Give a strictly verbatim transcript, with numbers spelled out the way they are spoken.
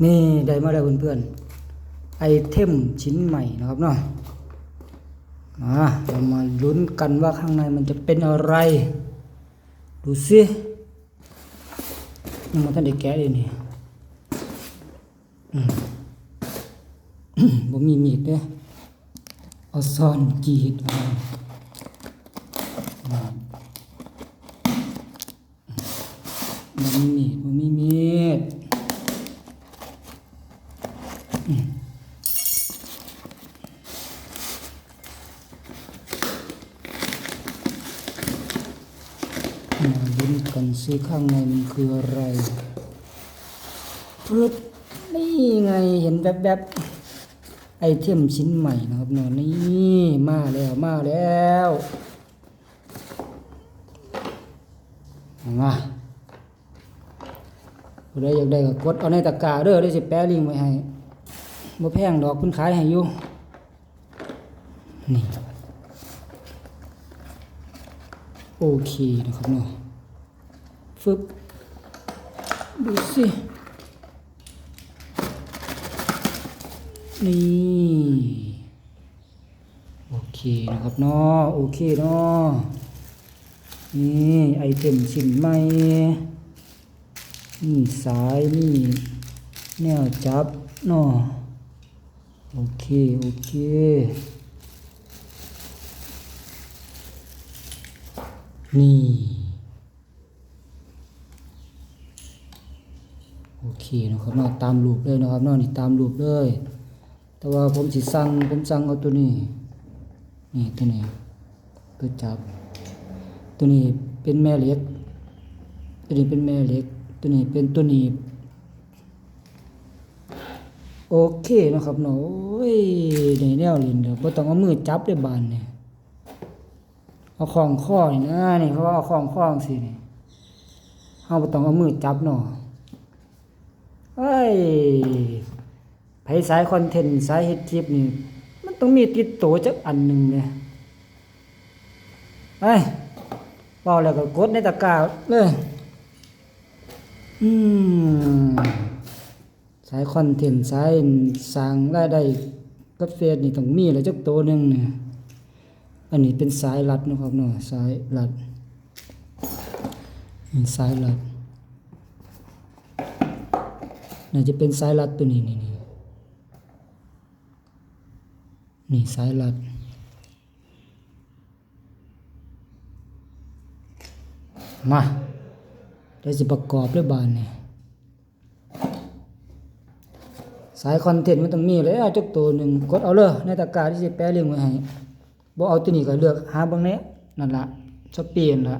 นี่ได้มาแล้วเพื่อนๆ ไอเทมชิ้นใหม่นะครับเนาะ อ่า เรามาลุ้นกันว่าข้างในมันจะเป็นอะไร ดูสิ ยังบ่ทันได้แกะเลยนี่ อืม บ่มีมีดเด้อ เอาซ่อนกรีดเอา อืม บ่มีมีด บ่มีมีด อืม มาลุ้นกันซิข้างในมันคืออะไร ปึ๊บ นี่ไง เห็นแวบๆ ไอเทมชิ้นใหม่นะครับเนาะ นี่ มาแล้ว มาแล้ว มา ผู้ใดอยากได้ก็กดเอาในตะกร้าเด้อ เดี๋ยวสิแปะลิงก์ไว้ให้ บ่แพงดอก เพิ่นขายให้อยู่ นี่ โอเคนะครับเนาะ ฟึบ ดูสิ นี่ โอเคนะครับเนาะ โอเคเนาะ นี่ไอเทมชิ้นใหม่ มีสาย มีแนวจับเนาะ โอเค โอเค นี่ โอเคนะครับเนาะ ตามรูปเลยนะครับเนาะ นี่ตามรูปเลย แต่ว่าผมสิสั่ง ผมสั่งเอาตัวนี้ นี่ตัวนี้ ตัวจับ ตัวนี้เป็นแม่เหล็ก ตัวนี้เป็นแม่เหล็ก ตัวนี้เป็นตัวหนีบ โอเคนะครับเนาะ โอ้ย ได้แนวเล่นแล้ว บ่ต้องเอามือจับได้บาดนี่ เอาคล้องคอนี่นะ นี่ เพราะว่าเอาคล้องคอจั่งซี้นี่ เฮาบ่ต้องเอามือจับเนาะ เอ้ย ไผสายคอนเทนต์ สายเฮ็ดคลิปนี่ มันต้องมีติดโตจักอันหนึ่งเด้ เอ้ย เว้าแล้วก็กดในตะกร้าเลย อืม สายคอนเทนต์ สายสร้างรายได้กับเฟซนี่ต้องมีแล้วจักโตหนึ่งนี่ อันนี้เป็นสายรัดนะครับเนาะ สายรัด นี่สายรัด น่าจะเป็นสายรัดตัวนี้ นี่ นี่ นี่สายรัด มา เดี๋ยวสิประกอบเลยบาดนี่ สายคอนเทนต์มันต้องมีแล้วจักโตหนึ่ง กดเอาเลยในตะกร้าที่สิแปะลิงก์ไว้ให้ บ่เอาตัวนี้ก็เลือกหาเบิ่งในนั่นล่ะ Shopee นั่นล่ะ